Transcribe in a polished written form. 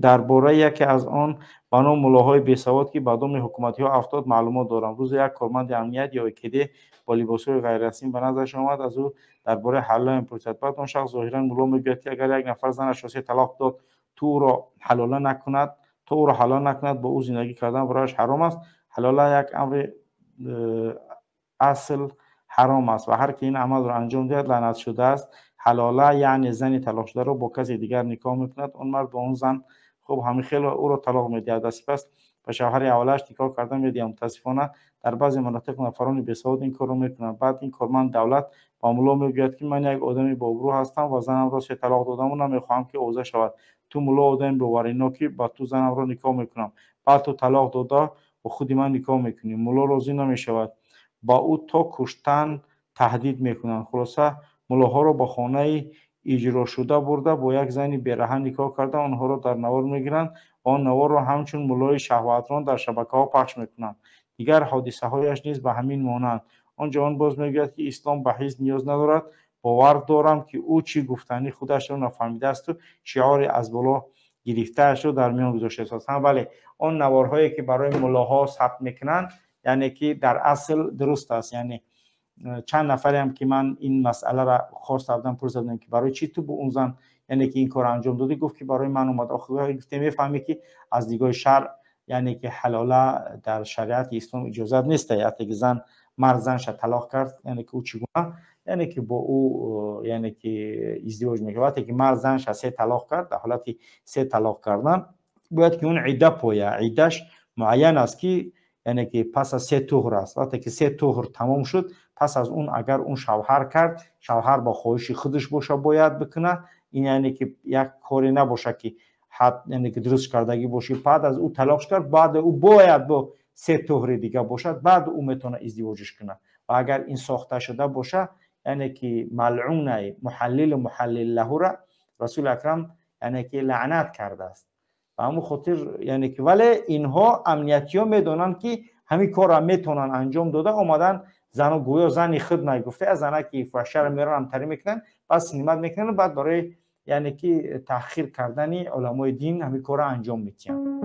Дар бораи яке аз он ба ном муллоҳои бесавод, ки ба доми ҳукуматиҳо афтод, маълумот дорам. Рӯзе як корманди амният ё КД бо либосҳои ғайрирасмӣ ба наздаш омад, аз ӯ дар бораи ҳалола мепурсад. Баъд он шахс, зоҳиран мулло, мегӯяд, ки агар як нафар занашро се талоқ дод, ту ӯро ҳалола накунад, то ӯро ҳалол накунад, бо ӯ зиндагӣ кардан барояш ҳаром аст. Ҳалола як амри асл ҳаром аст ва ҳар ки ин амалро анҷом диҳад, лаънат шудааст. Ҳалола яъне зани талоқшударо бо касе дигар никоҳ мекунад. Он мард бо он зан хуб ҳамин хело ӯро талоқ медиҳад ва сипас ба шавҳари аввалаш никоҳ карда медиҳад. Мутаассифона, дар баъзе манотиқ нафарони бесавод ин корро мекунанд. Баъд ин корманд давлат ба мулло мегӯяд, ки ман як одами бообрӯ ҳастам ва занамро се талоқ додаму намехоҳам, ки овоза шавад. Ту, мулло, одами боваринокӣ, ба ту занамро никоҳ мекунам. Баъд ту талоқ дода, бо худи ман никоҳ мекунӣ. Мулло розӣ намешавад, ба ӯ то куштан таҳдид мекунанд. Хулоса, муллоҳоро ба хонаи иҷрошуда бурда, бо як зани бераҳа никоҳ карда, онҳоро дар навор мегиранд ва он наворро ҳамчун муллои шаҳватрон дар шабакаҳо пахш мекунанд. Дигар ҳодисаҳояш низ ба ҳамин монанд. Он ҷавон боз мегӯяд, ки ислом ба ҳизб ниёз надорад. Бовар дорам, ки ӯ чӣ гуфтанӣ худашро нафаҳмидаасту шиори аз боло гирифтаашро дар миён гузоштааст. Бале, он наворҳое, ки барои муллоҳо сабт мекунанд, яъне ки дар асл дуруст аст. Яъне чанд нафареам, ки ман ин масъаларо хоста будам, пурсида будам, ки барои чӣ ту бо он зан, яъне ки ин корро анҷом додӣ? Гуфт, ки барои ман омад. Охир гуфте, мефаҳмӣ, ки аз нигоҳи шаръ, яъне ки ҳалола дар шариати ислом иҷозат нест. Ҳатто ки зан мард занша талоқ кард, яъне ки ӯ чӣ гуна, яъне ки бо ӯ, яъне ки издивоҷ мекард? Вақте ки мард занша се талоқ кард, дар ҳолати се талоқ кардан бояд ки он идда поя. Иддаш муайян аст, ки яъне ки пас аз се туҳр аст. Вақте ки се туҳр тамом шуд, пас аз он агар он шавҳар кард, шавҳар бо хоҳиши худаш боша бояд бикунад. Ин яъне ки як коре набошад, ки яъне ки дуруст кардагӣ бошӣ. Баъд аз ӯ талоқ кард, баъд ӯ бояд бо се туҳри дига бошад, баъд ӯ метавонад издивоҷиш кунад. Ва агар ин сохта шуда боша, яъне ки малъунай муҳаллилу муҳаллил лаҳура Расули Акрам, яъне ки лаънат кардааст. Ба ҳамун хотир, яъне ки вале инҳо амниятиҳо медонанд, ки ҳамин корро метавонанд анҷом дода, омадан зану гӯё зани худ нагуфта, аз зана ки фаҳшаро мерон ҳамтарӣ мекунанд, баъд синимат мекунанд, баъд барои, яъне ки таҳқир кардани уламои дин ҳамин корро анҷом медиҳанд.